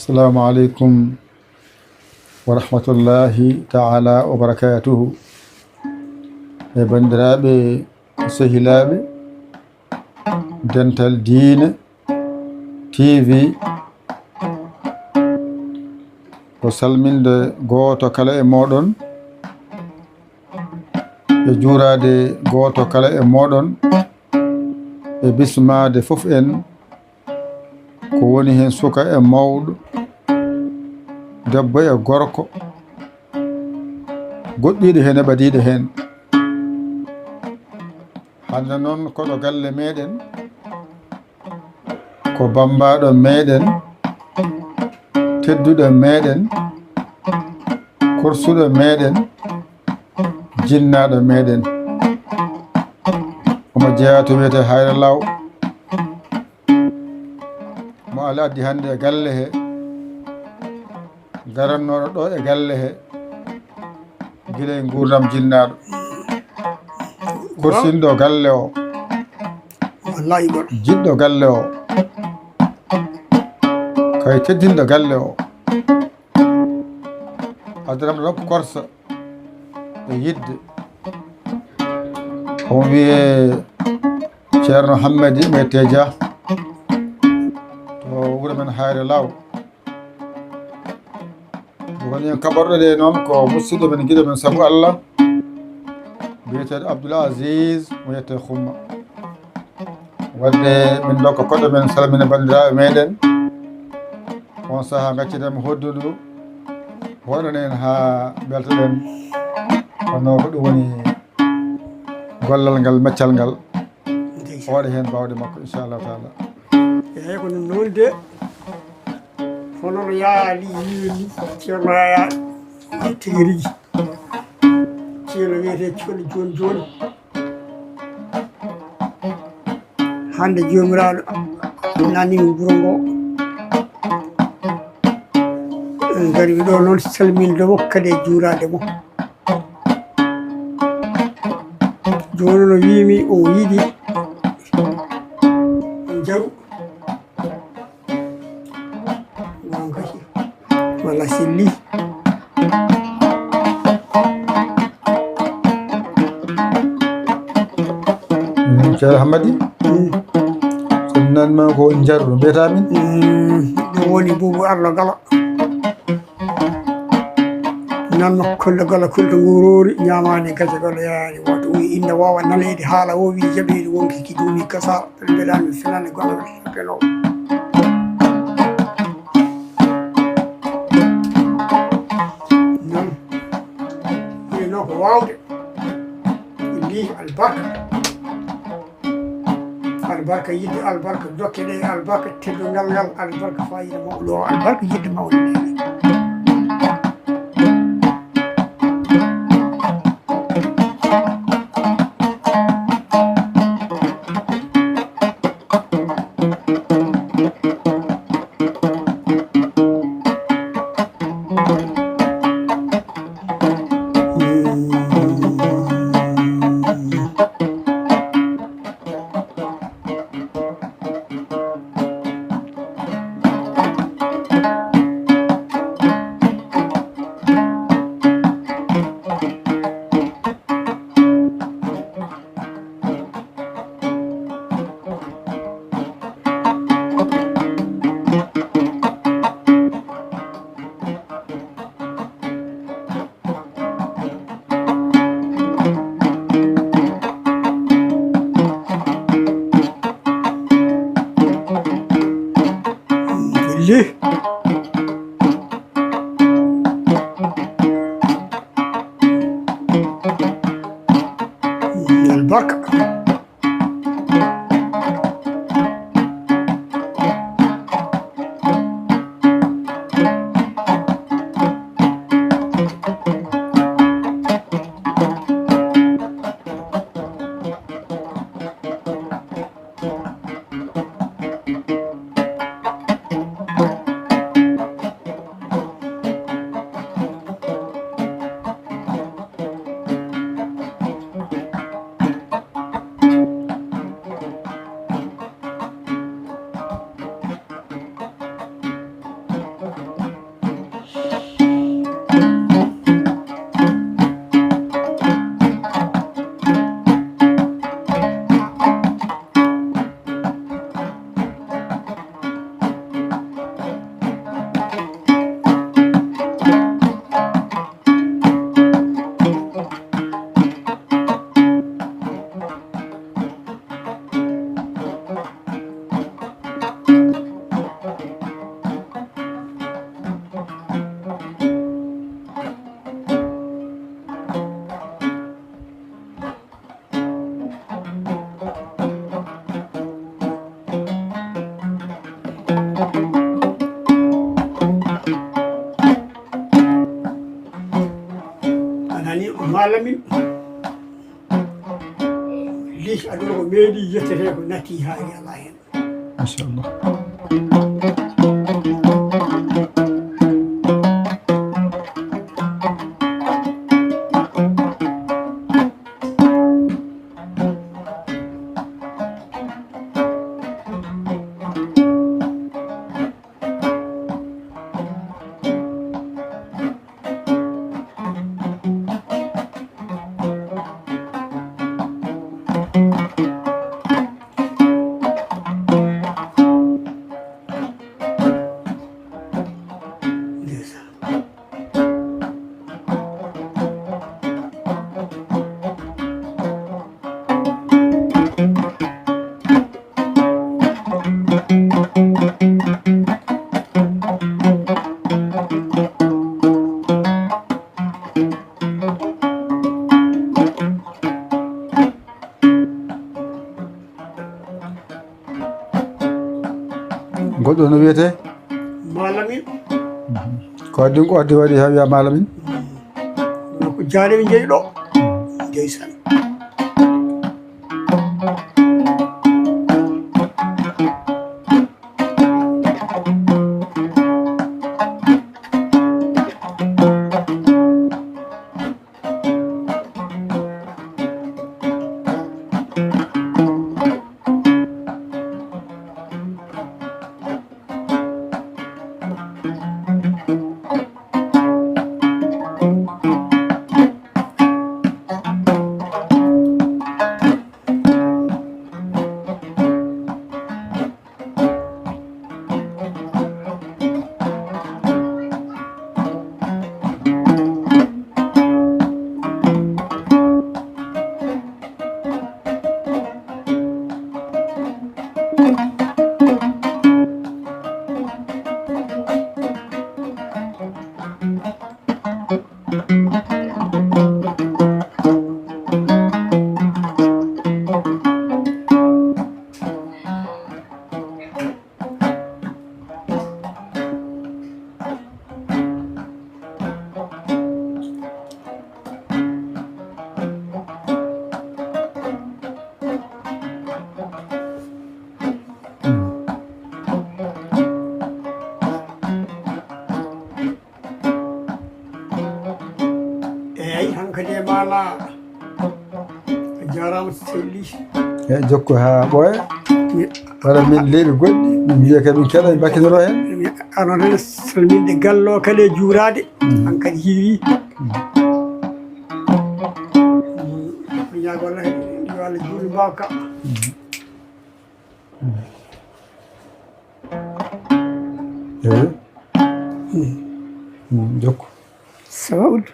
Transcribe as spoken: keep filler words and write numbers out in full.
Assalamu aleykum wa rahmatullahi taala wa barakatuhu. E banndiraaɓe, sehilaaɓe, Dental Diine T V, ko salminde gooto kala e mooɗon, e juuraade gooto kala e mooɗon, e bismaade fof en, ko woni heen suka e mawɗo, debbo e gorko, goɗɗiiɗo heen e ɓadiiɗo heen. Hannde noon, koɗo galle meeɗen, ko bammbaaɗo meeɗen, tedduɗo meeɗen, korsuɗo meeɗen, jinnaaɗo meeɗen. Omo jeyaa to wiyetee Hayre Law. Mo Allah addi hannde e galle he, garannooɗo ɗo e galle he, gila e nguurndam jinnaaɗo. Korsinɗo galle o, wallahi goɗɗo, jiɗɗo galle o, kay teddinɗo galle o. Addanam ɗo ko korsa e yiɗde. Omo wiyee Ceerno Hammadi Mete Dia, to wuro men Hayre Law. Woni en kaɓorɗo ɗe noon ko musidɗo men, giɗo men sabu Allah, biyeteeɗo Abdoul Aziz, mo wiyetee Xumma. Wadde min ndokka koɗo men, salmina banndiraaɓe meeɗen. On sahaa, ngacciɗen mo hoddundu, hoɗan en haa mbeltoɗen. Kono ko ɗum woni gollal ngal, meccal ngal. Ndeysaan. O waɗa heen baawɗe makko, inchallahu taala. Eeyi, ko ɗum noon de. Hono no Yaya Ly wiiri ni, Ceerno Yaya tigi rigi. Ceerno wiyetee Ceerno jooni jooni. Hannde Joomiraaɗo nani wuro ngo. En ngari ɗo noon salminde mo, kadi e juuraade mo. Jooni no wiimi o yiɗi njaru. Noon kadi. Walla selli. Mm, Ceerno Hammadi? Mm. So mi nanii ma ko woni njaru, no mbiyata min? Mm, ɗum woni buubu Arlo Galo. Nan makko kolle gala kulto nguurori, ñaamaani gaja gala yaani. Wato wi inna wawa naleede haala o wi jaɓeede wonki ki duumi kasa, mbeɗa mi finande gala pelo. Nan. Wi no ko wawde. Ndi albarka. Albarka yidde, albarka dokke ɗe, albarka teddungal ngal, albarka fayida mawɗo o, albarka yidde mawɗo nde. Ni o maalamin. Liis aduna ko meeɗi yettete ko natti haa yalaa heen. Machallah. Goɗɗo no wiyetee? Maalamin. Ko addi, ko addi waɗi haa wiya maalamin? Ko jaale ɓe njeyi ɗo. Ndeysaan. Eeyi, hankadi e maala. A jaaraama, sehil Ly. Eeyi, jokku haa ɓooya. Mi- Wala min leyɗe goɗɗi, min mbiya kadi min keɗa, min bakkinoro heen. Mi arno tan e salminde galle o kala e juuraade. Mm. Hankadi hiiri. Mm. Mi ñaago Allah kadi, yo Allah juulu mbaaw ka. Mm. Eeyi. Mm. Mm, jokku. Sawdu.